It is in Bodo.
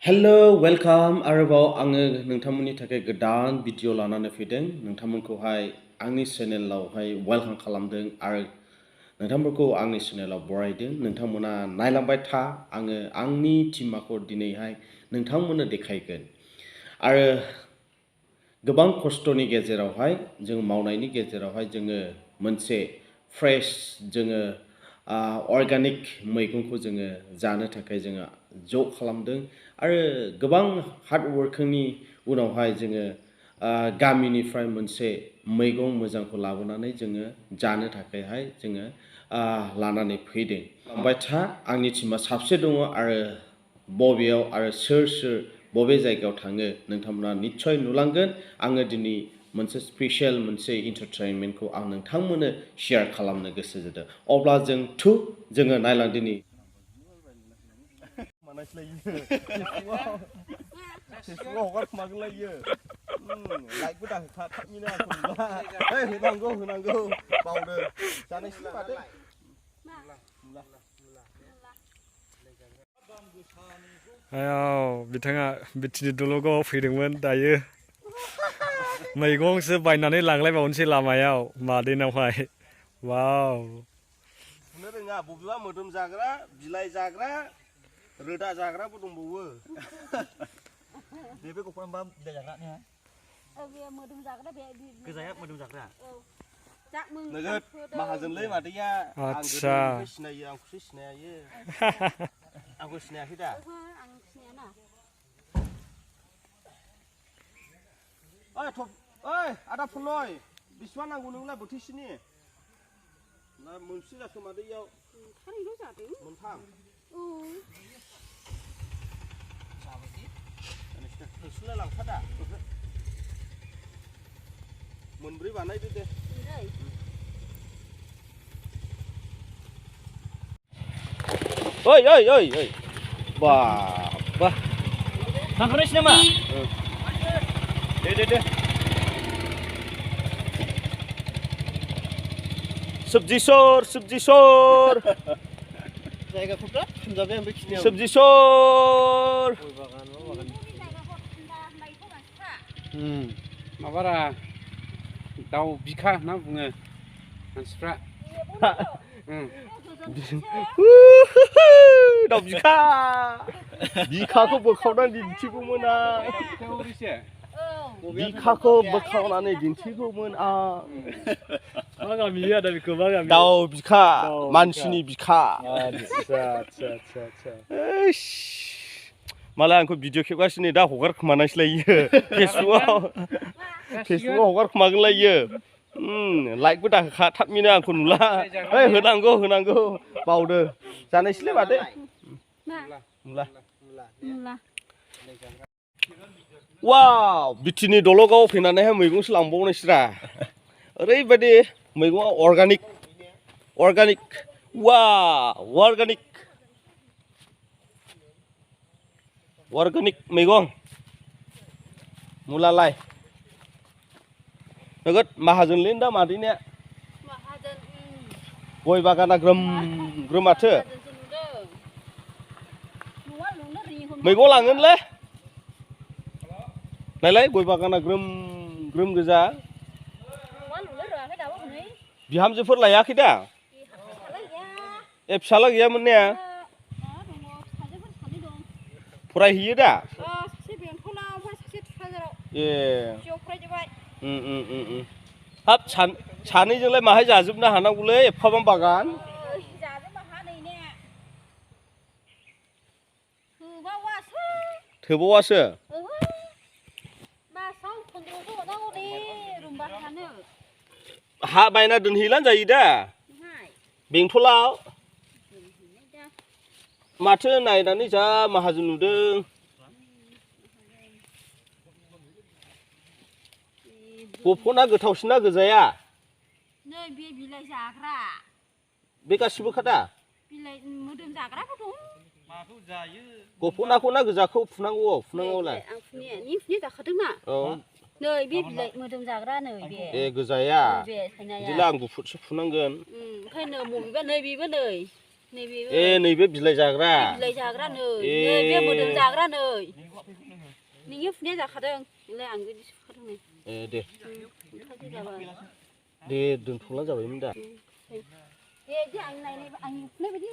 हेलो वेलकाम आरोबाव आङो नोंथांमोननि थाखाय गोदान भिडिअ लानानै फैदों नोंथांमोनखौहाय आंनि चेनेलावहाय वेलकाम खालामदों आरो नोंथांमोनखौ आंनि चेनेलाव बरायदों नोंथांमोना नायलांबाय था आङो आंनि टिमाखौ दिनैहाय नोंथांमोननो देखायगोन आरो गोबां खस्थ'नि गेजेरावहाय जों मावनायनि गेजेरावहाय जोङो मोनसे फ्रेश जोङो अर्गानिक मैगंखौ जोङो जानो थाखाय जोङो ज' खालामदों आरो गोबां हार्ड वर्किंनि उनावहाय जोङो गामिनिफ्राय मोनसे मैगं मोजांखौ लाबोनानै जोङो जानो थाखायहाय जोङो लानानै फैदों लांबाय था आंनि टिमा साबसे दङ आरो बबेयाव आरो सोर बबे जायगायाव थाङो नोंथांमोना निस्सय नुलांगोन आङो दिनै मोनसे स्पेशल मोनसे एन्टारटेनमेन्टखौ आं नोंथांमोननो शेयार खालामनो गोसो जादों अब्ला जोङो नायलांदिनि लाइकबो दाहोखा थाबैनो आंखौ नुला होनांगौ बावदो जानायसै माथो बिथाङा बिटिनि दलगाव फैदोंमोन दायो मैगंसो बायनानै लांलायबावनोसै लामायाव मादैनावहाय वाव बुंनो रोङा बबेबा मोदोम जाग्रा बिलाइ जाग्रा रोदा जाग्राबो दंबावो बे गफा मा बिलाइ जाग्रा ने बे मोदोम जाग्रा बे गोजाया मोदोम जाग्रा औ नोगोद माहाजोनलै मादैया आच्छा आं सिनायो आंखौसो सिनायो आंखौ सिनायाखै दा आं सिनायाना ओइ आदा फुलय बिसिबां नांगौ नोंलाय बोथिसेनि ना मोनसे जाखो मादैयाव थारैनो जादों मोनथाम औ नोंसोरलाय लांखादा मोनब्रै बानायदो दे ओइ बा थांखानायसै नामा दे सब्जि सर जायगाखौ बिराद थांजाबाय ओमफ्राय खिनियाव सब्जि सर माबारा दाउ बिखा होनना बुङो मानसिफ्रा दाउ बिखाखौ बोखावनानै दिन्थिगौमोन आं बिखाखौ बोखावनानै दिन्थिगौमोन आं मा गामि आदा बेखौ मा गामि दाउ बिखा मानसिनि बिखा मालाय आंखौ भिडिअ खेबगासिनो दा हगारखोमानायसैलायो फेसबुकआव हगारखोमागोनलायो लाइकबो दाहोखा थाबैनो आंखौ नुला होनांगौ बावदो जानायसैलै माथो वाव बिटिनि दलगाव फैनानैहाय मैगंसो लांबावनायसैरा ओरैबायदि मैगंआ अर्गानिक अर्गानिक मैगं मुलालाय नोगोद माहाजोनलै दा मादैनिया गय बागाना ग्रोम माथो मैगं लाङोनलै नायलाय गय बागाना ग्रोम गोजा बिहामजोफोर लायाखै दा फिसाला गैयामोन ने फरायहैयो दा हाब सानैजोंलाय माहाय जाजोबनो हानांगौलै एफाबां बागान थोबावासो हा बायना दोनहैलानो जायो दा बेंथलाव माथो नायनानै जा माहाजोन नुदों गफ'ना गोथावसिना गोजाया नै बे बिलाइ जाग्रा बे गासिबो खादा बिलाइ मोदोम जाग्राबो दं माखौ जायो गफ'नाखौ ना गोजाखौ फुनांगौलाय आं फुनि जाखादोंना औ नै बे बिलाइ मोदोम जाग्रा नै बे गोजाया बे सायनाया बिदिला आं गुफुरसो फुनांगोन ओंखायनो बबेबा नै बेबो नै नैबेबो ए नैबे बिलाइ जाग्रा बिलाइ जाग्रा नै ए। नै बे मोदोम जाग्रा नै नोंनि फुनाया जाखादों नोंलाय आं बिदि सुखादों नै ए दे दे दोनथ'ला जाबायमोन दा दे आं नायनाय आं फुनाय बायदि